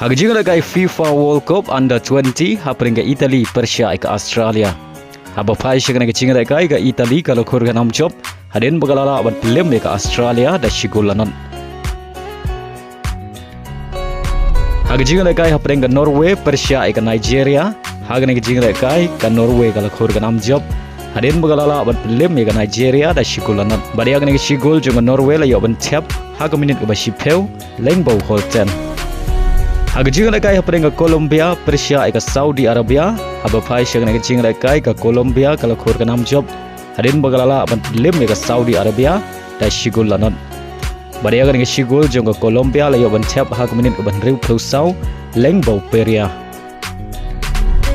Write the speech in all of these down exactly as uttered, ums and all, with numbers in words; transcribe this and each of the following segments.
Ha ka jinglehkai FIFA World Cup Under twenty, hapdeng ka Italy pyrshah ïa ka Australia. Haba phai sha kane ka jinglehkai, ka Italy ka la khur ka nam jop hadien ba ka la lah ban pynlem ïa ka Australia da shi gol la nod. Ha ka jinglehkai hapdeng ka Norway pyrshah ïa ka Nigeria, ha kane ka jinglehkai ka Norway ka la khur ka nam jop hadien ba ka la lah ban pynlem ïa ka Nigeria da shi gol la nod. Bad ïa kane ka shi gol jong ka Norway la ïoh ban thep ha ka minit kaba shiphew, lyngba u Holten. Ha ka jinglehkai hapdeng ka Colombia pyrshah ïa ka Saudi Arabia, haba phai sha kane ka jinglehkai, ka Colombia ka la khur ka nam jop hadien ba ka la lah ban pynlem ïa ka Saudi Arabia da shi gol la nod. Bad ïa kane ka shi gol jong ka Colombia la ïoh ban thep ha ka minit kaba hynriewphew saw, lyngba u Perea.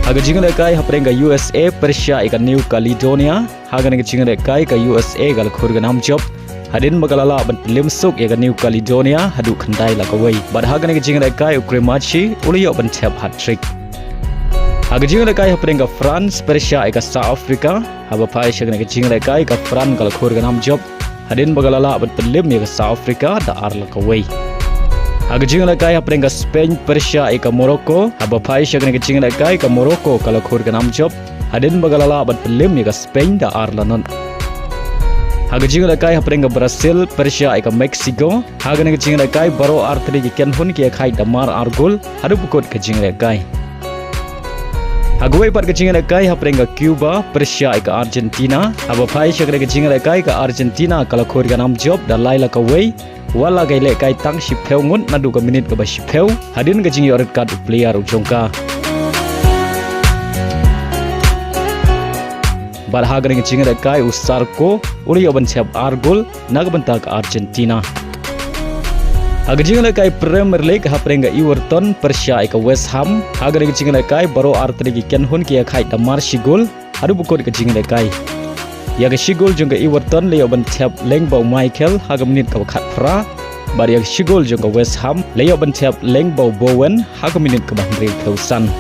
Ha ka jinglehkai hapdeng ka U S A pyrshah ïa ka New Caledonia, ha kane ka jinglehkai ka U S A ka la khur ka nam jop hadien ba ka la lah ban pynlem suk ïa ka New Caledonia haduh khyndai la kawei. Bad ha kane ka jinglehkai u Cremaschi u la ïoh ban thep hat-trick. Ha ka jinglehkai hapdeng ka France pyrshah ïa ka South Africa, haba phai sha kane ka jinglehkai, ka France ka la khur ka nam jop hadien ba ka la lah ban pynlem ïa ka South Africa da ar la kawei. Ha ka jinglehkai hapdeng ka Spain pyrshah ïa ka Morocco, haba phai sha kane ka jinglehkai, ka Morocco ka la khur ka nam jop hadien ba ka la lah ban pynlem ïa ka Spain da ar la nod. Ha ka jinglehkai hapdeng ka Brazil pyrshah ïa ka Mexico, ha kane ka jinglehkai baroh artylli ki kynhun ki ïakhaid da mar ar gol haduh ba kut ka jinglehkai. Ha kawei pat ka jinglehkai hapdeng ka Cuba pyrshah ïa ka Argentina, haba phai sha kane ka jinglehkai, ka Argentina ka la khur ka nam jop da lai la kawei, wat la ka ïalehkai tang shiphew ngut naduh ka minit kaba shiphew hadien ka jingïoh red card u player u jong ka. Bad ha kane ka jinglehkai u Zarco u la ïoh ban thep ar gol na ka bynta ka Argentina. Ha ka jinglehkai Premier League hapdeng ka Everton pyrshah ïa ka West Ham, ha kane ka jinglehkai baroh artylli ki kynhun ki ïakhaid da mar shi gol haduh ba kut ka jinglehkai. Ïa ka shi gol jong ka Everton la ïoh ban thep lyngba u Mikel ha ka minit kaba khatphra, bad ïa ka shi gol jong ka West Ham la ïoh ban thep lyngba u Bowen ha ka minit kaba hynriewphew san.